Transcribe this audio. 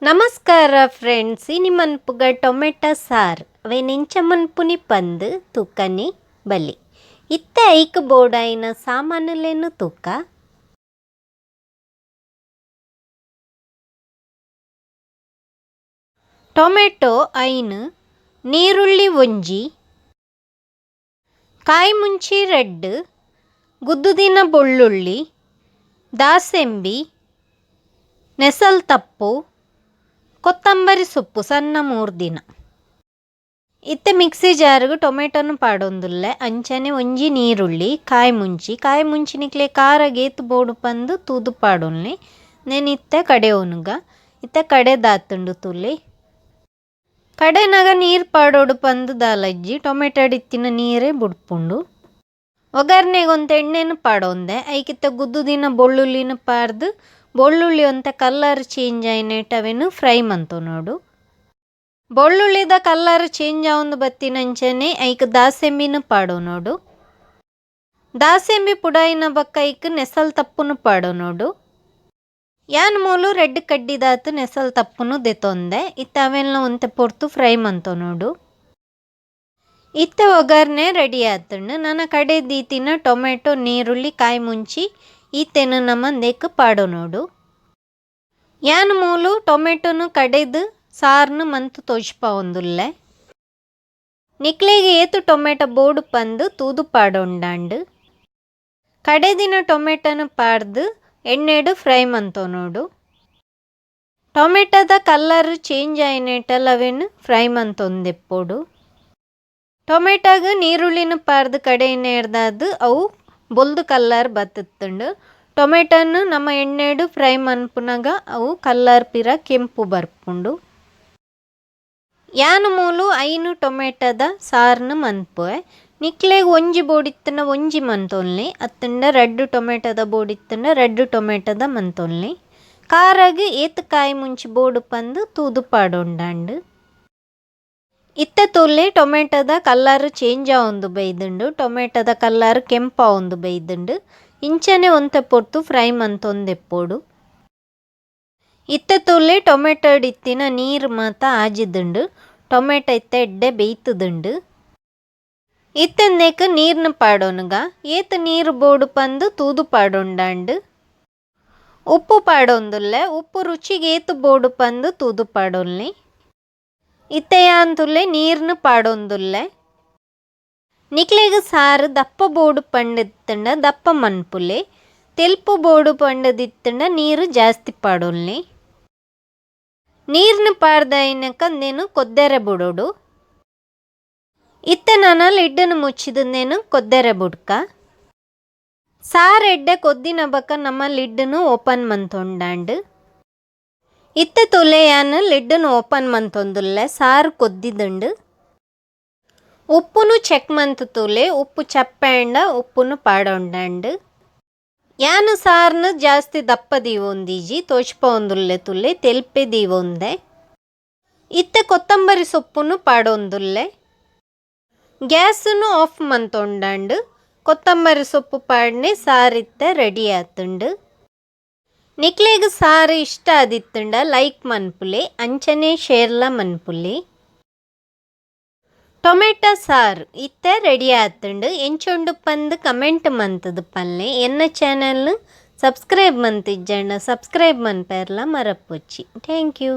ನಮಸ್ಕಾರ ಫ್ರೆಂಡ್ಸ್, ಇನಿ ಮನ್ಪುಗ tomato sir ಅವೇನ್ ಎಂಚ ಮನ್ಪುನಿ ಪಂದ್ ತೂಕನಿ ಬಲಿ. ಇತ್ತೆ ಐಕ್ ಬೋಡಾಯಿನ ಸಾಮಾನುಲೆನ್ ತೂಕ. ಟೊಮೆಟೊ 5, ನೀರುಳ್ಳಿ 1, ಕಾಯಿ ಮುಂಚಿ 2, ಗುದ್ದುದಿನ ಬೊಳ್ಳುಳ್ಳಿ, ದಾಸೆಂಬಿ, ನೆಸಲ್ ತಪ್ಪು, ಕೊತ್ತಂಬರಿ ಸೊಪ್ಪು ಸಣ್ಣ 3 ದಿನ. ಇತ್ತೆ ಮಿಕ್ಸಿ ಜಾರ್ಗ್ ಟೊಮೆಟೊನು ಪಾಡೊಂದುಲ್ಲೆ, ಅಂಚನೆ ಒಂಜಿ ನೀರುಳ್ಳಿ, ಕಾಯಿ ಮುಂಚಿ, ಕಾಯಿ ಮುಂಚಿನಿಕ್ಲೆ ಖಾರ ಗೇತ್ ಬೋಡು ಪಂದು ತೂದು ಪಾಡೊನ್ಲಿ. ನೆನ್ ಇತ್ತೆ ಕಡೆಯೋನುಗ. ಇತ್ತೆ ಕಡೆ ದಾತುಂಡು ತುಲಿ. ಕಡೆನಗ ನೀರು ಪಾಡೋಡು ಪಂದು ದಾಲಜ್ಜಿ, ಟೊಮೆಟೊ ಇತ್ತಿನ ನೀರೇ ಬುಡ್ಪುಂಡು. ಒಗ್ಗರ್ನೆಗ್ ಒಂತೆ ಎಣ್ಣೆನು ಪಾಡೊಂದೆ, ಐಕಿತ್ತ ಗುದ್ದುದಿನ ಬೊಳ್ಳುಳ್ಳಿನ ಪಾಡ್ದು ಬೊಳ್ಳುಳ್ಳಿ ಒಂತೆ ಕಲರ್ ಚೇಂಜ್ ಆಯಿನೆಟ್ ಅವೆನ್ ಫ್ರೈ ಮಂತೊನೊಡು. ಬೊಳ್ಳುಳ್ಳಿದ ಕಲರ್ ಚೇಂಜ್ ಆವೊಂದು ಬತ್ತಿನಂಚನೆ ಐಕ್ ದಾಸೆಂಬಿನ ಪಾಡೊನೊಡು. ದಾಸೆಂಬಿ ಪುಡಾಯಿನ ಬೊಕ್ಕ ಐಕ್ ನೆಸಲ್ ತಪ್ಪುನು ಪಾಡೊನೊಡು. ಯಾನ್ ಮೂಲು ರೆಡ್ ಕಡ್ಡಿದಾತ್ ನೆಸಲ್ ತಪ್ಪುನು ದೆತೊಂದೆ, ಇತ್ತೆ ಅವೆನ್ಲ ಒಂತೆ ಪೊರ್ತು ಫ್ರೈ ಮಂತೊನೊಡು. ಇತ್ತೆ ಒಗ್ಗರ್ನೆ ರೆಡಿ ಆತುಂಡು. ನನ ಕಡೆ ದೀತಿನ ಟೊಮೆಟೊ, ನೀರುಳ್ಳಿ, ಕಾಯಿ ಮುಂಚಿ ಈತೆನ್ ನಮ ಇಂದೆಕ್ ಪಾಡೊನೊಡು. ಯಾನ್ ಮೂಲು ಟೊಮೆಟೊನು ಕಡೆದು ಸಾರ್ನು ಮಂತ್ ತೋಜ್ಪಾವೊಂದುಲ್ಲೆ. ನಿಕ್ಲೆಗ್ ಏತ್ ಟೊಮೆಟೊ ಬೋಡು ಪಂದು ತೂದು ಪಾಡೊಂಡಾಂಡ್. ಕಡೆದಿನ ಟೊಮೆಟೊನು ಪಾಡ್ದು ಎಣ್ಣೆಡ್ ಫ್ರೈ ಮಂತೊನೊಡು. ಟೊಮೆಟೊದ ಕಲರ್ ಚೇಂಜ್ ಆಯಿನೆಟಲ ಅವೆನ್ ಫ್ರೈ ಮಂತೊಂದೆಪ್ಪೊಡು. ಟೊಮೆಟೊಗ್ ನೀರುಳ್ಳಿನ ಪಾಡ್ದು ಕಡೆಯಿನೆರ್ದಾದ್ ಅವು ಬೊಲ್ದು ಕಲರ್ ಬತ್ತುತ್ತುಂಡು. ಟೊಮೆಟೊನು ನಮ್ಮ ಎಣ್ಣೆಡ್ ಫ್ರೈ ಮನ್ಪುನಗ ಅವು ಕಲರ್ ಪಿರ ಕೆಂಪು ಬರ್ಪುಂಡು. ಯಾನ್ ಮೂಲು 5 ಟೊಮೆಟೊದ ಸಾರ್ನು ಮನ್ಪುವೆ. ನಿಕ್ಲೆಗ್ ಒಂಜಿ ಬೋಡಿತ್ತುಂಡ ಒಂಜಿ ಮಂತೊನ್ಲಿ, ಅತ್ತುಂಡ 2 ಟೊಮೆಟೊದ ಬೋಡಿತ್ತುಂಡ 2 ಟೊಮೆಟೊದ ಮಂತೊನ್ಲಿ. ಖಾರಗ್ ಏತ್ ಕಾಯಿ ಮುಂಚಿ ಬೋಡು ಪಂದು ತೂದು ಪಾಡೊಂಡಾಂಡ್. ಇತ್ತೆ ತೂಲೆ ಟೊಮೆಟೊದ ಕಲರ್ ಚೇಂಜ್ ಆವೊಂದು ಬೈದುಂಡು, ಟೊಮೆಟೊದ ಕಲರ್ ಕೆಂಪಾವೊಂದು ಬೈದುಂಡು. ಇಂಚನೆ ಒಂತೆ ಪೊರ್ತು ಫ್ರೈ ಮಂತೊಂದೆಪ್ಪೊಡು. ಇತ್ತೆ ತೂಲೆ ಟೊಮೆಟೊ ಇತ್ತಿನ ನೀರು ಮಾತ ಆಜಿದುಂಡು. ಟೊಮೆಟೊ ಇತ್ತೆ ಎಡ್ಡೆ ಬೇಯ್ತುದುಂಡು. ಇತ್ತೆ ಇಂದೆಕ್ ನೀರ್ನು ಪಾಡೊನುಗ. ಏತ್ ನೀರು ಬೋಡು ಪಂದು ತೂದು ಪಾಡೊಂಡಾಂಡ್. ಉಪ್ಪು ಪಾಡೊಂದುಲ್ಲೆ, ಉಪ್ಪು ರುಚಿಗೆ ಏತ್ ಬೋಡು ಪಂದು ತೂದು ಪಾಡೊನ್ಲಿ. ಇತ್ತೆ ಯಾನ್ ತೂಲೆ ನೀರ್ನು ಪಾಡೊಂದುಲ್ಲೆ. ನಿಕ್ಲೆಗ್ ಸಾರು ದಪ್ಪ ಬೋಡು ಪಂಡಿತ್ತುಂಡ ದಪ್ಪ ಮನ್ಪುಲೆ, ತೆಲ್ಪು ಬೋಡು ಪಂಡದಿತ್ತುಂಡ ನೀರು ಜಾಸ್ತಿ ಪಾಡೊನ್ಲಿ. ನೀರ್ನು ಪಾಡ್ದಾಯಿನಕ ಇಂದೆನ್ ಕೊದ್ದೆರೆ ಬುಡೊಡು. ಇತ್ತೆ ನನ ಲಿಡ್ಡುನು ಮುಚ್ಚಿದ್ ಇಂದೆನ್ ಕೊದ್ದೆರೆ ಬುಡ್ಕ. ಸಾರು ಎಡ್ಡೆ ಕೊದ್ದಿನ ಬೊಕ್ಕ ನಮ್ಮ ಲಿಡ್ಡುನು ಓಪನ್ ಮಂತೊಂಡಾಂಡ್. ಇತ್ತೆ ತೂಲೆ ಯಾನ್ ಲಿಡ್ಡುನು ಓಪನ್ ಮಂತೊಂದುಲ್ಲೆ, ಸಾರು ಕೊದ್ದಿದುಂಡು. ಉಪ್ಪುನು ಚೆಕ್ ಮಂತ್ ತೂಲೆ, ಉಪ್ಪು ಚಪ್ಪೆಂಡ ಉಪ್ಪುನು ಪಾಡೊಂಡಾಂಡ್. ಯಾನ್ ಸಾರ್ನು ಜಾಸ್ತಿ ದಪ್ಪ ದೀವೊಂದಿಜಿ, ತೋಜ್ಪಾವೊಂದುಲ್ಲೆ ತೂಲೆ ತೆಲ್ಪೆ ದೀವೊಂದೆ. ಇತ್ತೆ ಕೊತ್ತಂಬರಿ ಸೊಪ್ಪುನು ಪಾಡೊಂದುಲ್ಲೆ. ಗ್ಯಾಸುನು ಆಫ್ ಮಂತೊಂಡಾಂಡ್. ಕೊತ್ತಂಬರಿ ಸೊಪ್ಪು ಪಾಡ್ನೆ ಸಾರು ಇತ್ತೆ ರೆಡಿ ಆತುಂಡು. ನಿಕ್ಲೆಗ್ ಸಾರು ಇಷ್ಟ ಆದಿತ್ತುಂಡ ಲೈಕ್ ಮನ್ಪುಲೆ, ಅಂಚನೆ ಶೇರ್ಲ ಮನ್ಪುಲೆ. ಟೊಮೆಟೊ ಸಾರು ಇತ್ತೆ ರೆಡಿ ಆತುಂಡು. ಎಂಚ ಉಂಡು ಪಂದ್ ಕಮೆಂಟ್ ಮಂತುದು ಪನ್ಲೆ. ಎನ್ನ ಚಾನೆಲ್ ಸಬ್ಸ್ಕ್ರೈಬ್ ಮಂತಿಜ್ಜಂಡ ಸಬ್ಸ್ಕ್ರೈಬ್ ಮನ್ಪೆರ್ಲ ಮರಪೊಚ್ಚಿ. Thank you.